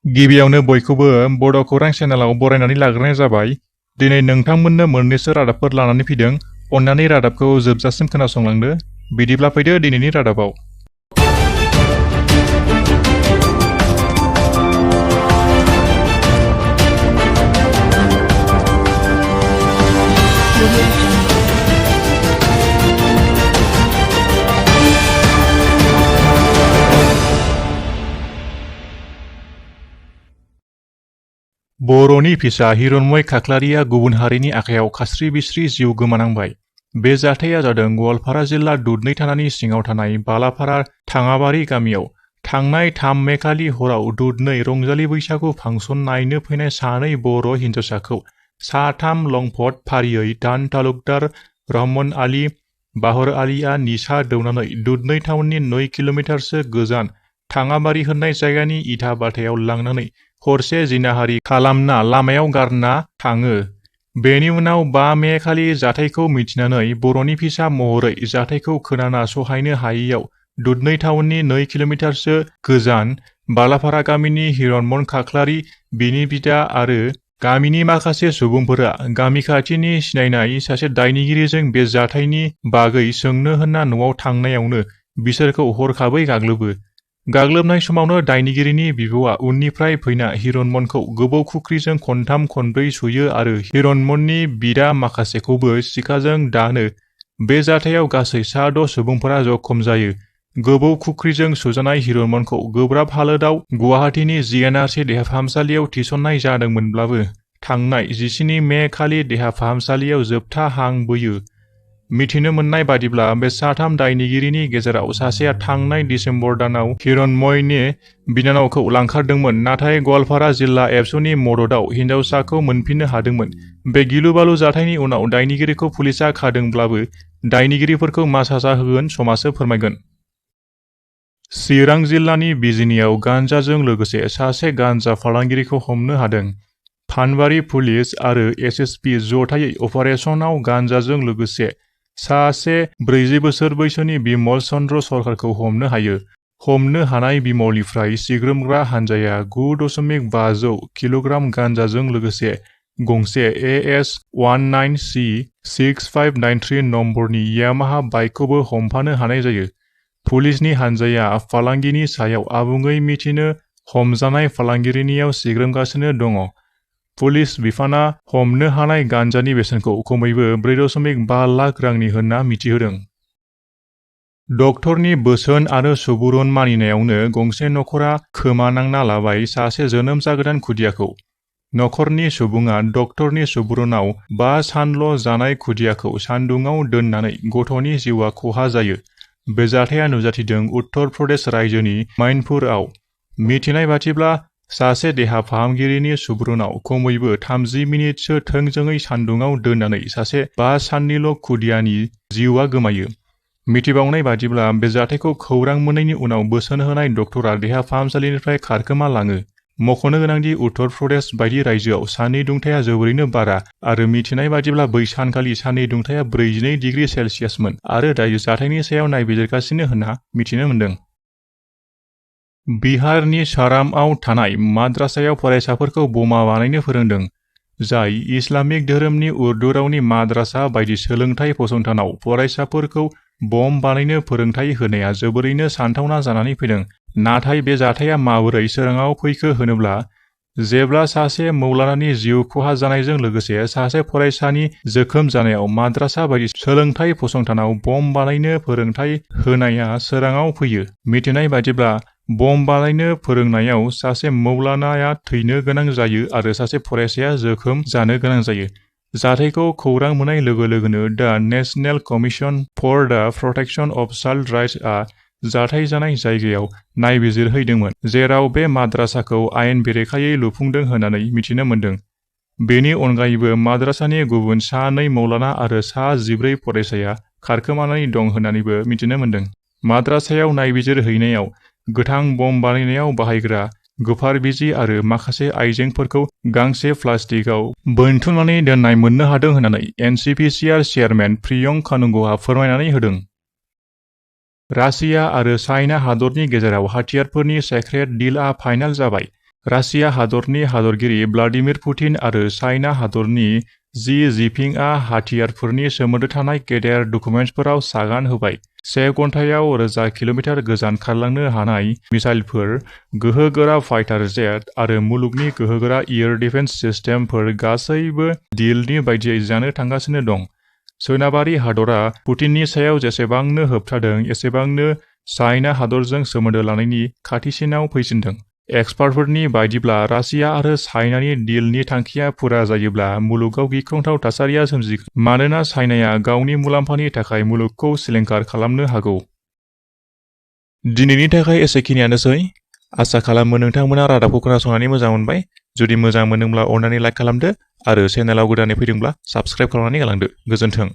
गिबियावनो बयखौबो बड' खौरां चेनेलाव बरायनानै लाग्रोनाय जाबाय। दिनै नोंथांमोननो मोननैसो रादाबफोर लानानै फैदों। अन्नानै रादाबखौ जोबजासिम खोनासंलांदो। बिदिब्ला फैदो दिनैनि रादाबाव। बर'नि फिसा हिरण्मय खाख्लारिया गुबुन हारिनि आखायाव खास्रि बिस्रि जिउ गोमानांबाय। बे जाथाया जादों गवालपारा जिल्ला दुधनै थानानि सिङाव थानाय बालापारा थाङाबारि गामियाव थांनाय 3 मे खालि हराव दुधनै रंजालि बैसागु फांसन नायनो फैनाय सानै बर' हिन्जावसाखौ साथाम लंफट फारियै दान तालुकदार रहमान आली, बाहर आलीआ निसा दौनानै दुधनै टाउननि 9 किल'मिटारसो गोजान थाङाबारि होननाय जायगानि इटा बाथायाव लांनानै हरसे जिनाहारि खालामना लामायाव गारना थाङो। बेनि उनाव 5 मे खालि जाथायखौ मिथिनानै बर'नि फिसा महरै जाथायखौ खोनाना सहायनो हायैयाव दुधनै टाउननि 9 किल'मिटारसो गोजान बालापारा गामिनि हिरण्मय खाख्लारि, बिनि बिदा आरो गामिनि माखासे सुबुंफोरा गामि खाथिनि सिनायनाय सासे दायनिगिरिजों बे जाथायनि बागै सोंनो होनना न'आव थांनायावनो बिसोरखौ हरखाबै गाग्लोबो। गाग्लोबनाय समावनो दायनिगिरिनि बिब'आ उननिफ्राय फैना हिरण्मयखौ गोबौ खुख्रिजों खनथाम खनब्रै सुयो आरो हिरण्मयनि बिदा माखासेखौबो सिखाजों दानो। बे जाथायाव गासै 6 सुबुंफोरा जखम जायो। गोबौ खुख्रिजों सुजानाय हिरण्मयखौ गोब्राब हालोदाव गुवाहाटीनि जिएनआरसि देहा फाहामसालियाव थिसननाय जादोंमोनब्लाबो थांनाय 17 मे खालि देहा फाहामसालियाव जोबथा हां बोयो। मिथिनो मोननाय बादिब्ला बे 3 दायनिगिरिनि गेजेराव सासेया थांनाय दिसेम्बर दानाव हिरण्मयनि बिनानावखौ लांखारदोंमोन, नाथाय गवालपारा जिल्ला एबसुनि मददआव हिन्जावसाखौ मोनफिननो हादोंमोन। बे गिलु-बालु जाथायनि उनाव दायनिगिरिखौ पुलिसआ खादोंब्लाबो दायनिगिरिफोरखौ मा साजा होगोन समासो फोरमायगोन। चिरां जिल्लानि बिजिनियाव गान्जाजों लोगोसे सासे गान्जा फालांगिरिखौ हमनो हादों। फानबारि पुलिस आरो एसएसपि जथायै अपारेशनाव गान्जाजों लोगोसे सासे 40 बोसोर बैसोनि बिमल चन्द्र सरकारखौ हमनो हायो। हमनो हानाय बिमलनिफ्राय सिग्रोमग्रा हानजाया 9.5 किल'ग्राम गान्जाजों लोगोसे गंसे AS19C6593 नम्बरनि यामाहा बाइकखौबो हमफानो हानाय जायो। पुलिसनि हानजाया फालांगिनि सायाव आबुङै मिथिनो हमजानाय फालांगिरिनियाव सिग्रोमगासिनो दङ। पुलिस बिफाना हमनो हानाय गान्जानि बेसेनखौ खमैबो 4.5 लाख रांनि होनना मिथिहोदों। डक्टरनि बोसोन आरो सुबुरुन मानिनायावनो गंसे नखरा खोमानांना लाबाय सासे जोनोम जागोदान खुदियाखौ। नखरनि सुबुङा डक्टरनि सुबुरुनाव 5 सानल' जानाय खुदियाखौ सान्दुङाव दोननानै गथ'नि जिउआ खहा जायो। बे जाथाया नुजाथिदों उत्तर प्रदेश रायजोनि मैनपुरआव। मिथिनाय बादिब्ला सासे देहा फाहामगिरिनि सुबुरुनाव खमैबो 30 मिनिटसो थोंजोङै सान्दुङाव दोननानै सासे 5 साननिल' खुदियानि जिउआ गोमायो। मिथिबावनाय बादिब्ला बे जाथायखौ खौरां मोननायनि उनाव बोसोन होनाय डक्टरा देहा फाहामसालिनिफ्राय खारखोमा लाङो। मख'नो गोनांदि उत्तर प्रदेश बायदि रायजोआव साननि दुंथाया जोबोरैनो बारा आरो मिथिनाय बादिब्ला बै सानखालि साननि दुंथाया 42 डिग्री सेल्सियासमोन आरो दायो जाथायनि सायाव नायबिजिरगासिनो होनना मिथिनो मोन्दों। बिहारनि सारामआव थानाय माद्रासायाव फरायसाफोरखौ बमा बानायनो फोरोंदों। जाय इस्लामिक धोरोमनि उर्दु रावनि माद्रासा बायदि सोलोंथाइ फसंथानाव फरायसाफोरखौ बम बानायनो फोरोंथाइ होनाया जोबोरैनो सानथावना जानानै फैदों। नाथाय बे जाथाया माबोरै सोराङाव फैखो होनोब्ला जेब्ला सासे मौलानानि जिउ खहा जानायजों लोगोसे सासे फरायसानि जोखोम जानायाव माद्रासा बायदि सोलोंथाइ फसंथानाव बम बानायनो फोरोंथाइ होनाया सोराङाव फैयो। मिथिनाय बादिब्ला बम बानायनो फोरोंनायाव सासे मौलानाया थैनो गोनां जायो आरो सासे फरायसाया जोखोम जानो गोनां जायो। जाथायखौ खौरां मोननाय लोगो लोगोनो दा national commission for the protection of child राइट्सआ जाथाय जानाय जायगायाव नायबिजिरहैदोंमोन, जेराव बे माद्रासाखौ आयेन बेरेखायै लुफुंदों होननानै मिथिनो मोन्दों। बेनि अनगायैबो माद्रासानि गुबुन 2 मौलाना आरो 14 फरायसाया खारखोमानानै दं होननानैबो मिथिनो मोन्दों। माद्रासायाव नायबिजिरहैनायाव गोथां बम बानायनायाव बाहायग्रा गोफार बिजि आरो माखासे आइजेंफोरखौ गांसे प्लास्टिकआव बोनथुमनानै दोननाय मोननो हादों होननानै एनसिपिसिआर चेयारमेन प्रियंक खानुंग'आ फोरमायनानै होदों। रासिया आरो चाइना हादरनि गेजेराव हाथियारफोरनि सेक्रेट डिलआ फाइनाल जाबाय। रासिया हादरनि हादरगिरि व्लादिमिर पुतिन आरो चाइना हादरनि जी जिनपिंआ हाथियारफोरनि सोमोन्दो थानाय गेदेर डकुमेन्टफोराव सागान होबाय। 1 घन्टायाव 1000 किल'मिटार गोजान खारलांनो हानाय मिसाइलफोर, गोहोगोरा फाइटार जेट आरो मुलुगनि गोहोगोरा एयार डिफेन्स सिस्टेमफोर गासैबो डिलनि बायदियै जानो थांगासिनो दं। सोनाबारि हादरा पुतिननि सायाव जेसेबांनो होबथादों एसेबांनो चाइना हादरजों सोमोन्दो लानायनि खाथिसिनाव फैसिनदों। एक्सपार्टफोरनि बायदिब्ला रासिया आरो चाइनानि डिलनि थांखिया फुरा जायोब्ला मुलुगाव गिख्रंथाव थासारिया सोमजिगोन, मानोना चाइनाया गावनि मुलाम्फानि थाखाय मुलुगखौ सिलिंखार खालामनो हागौ। दिनैनि थाखाय एसेखिनियानोसै। आसा खालामो नोंथांमोना रादाबखौ खोनासंनानै मोजां मोनबाय। जुदि मोजां मोनदोंब्ला अन्नानै लाइक खालामदो आरो चेनेलाव गोदानै फैदोंब्ला साबस्क्राइब खालामनानै गालांदो। गोजोन्थों।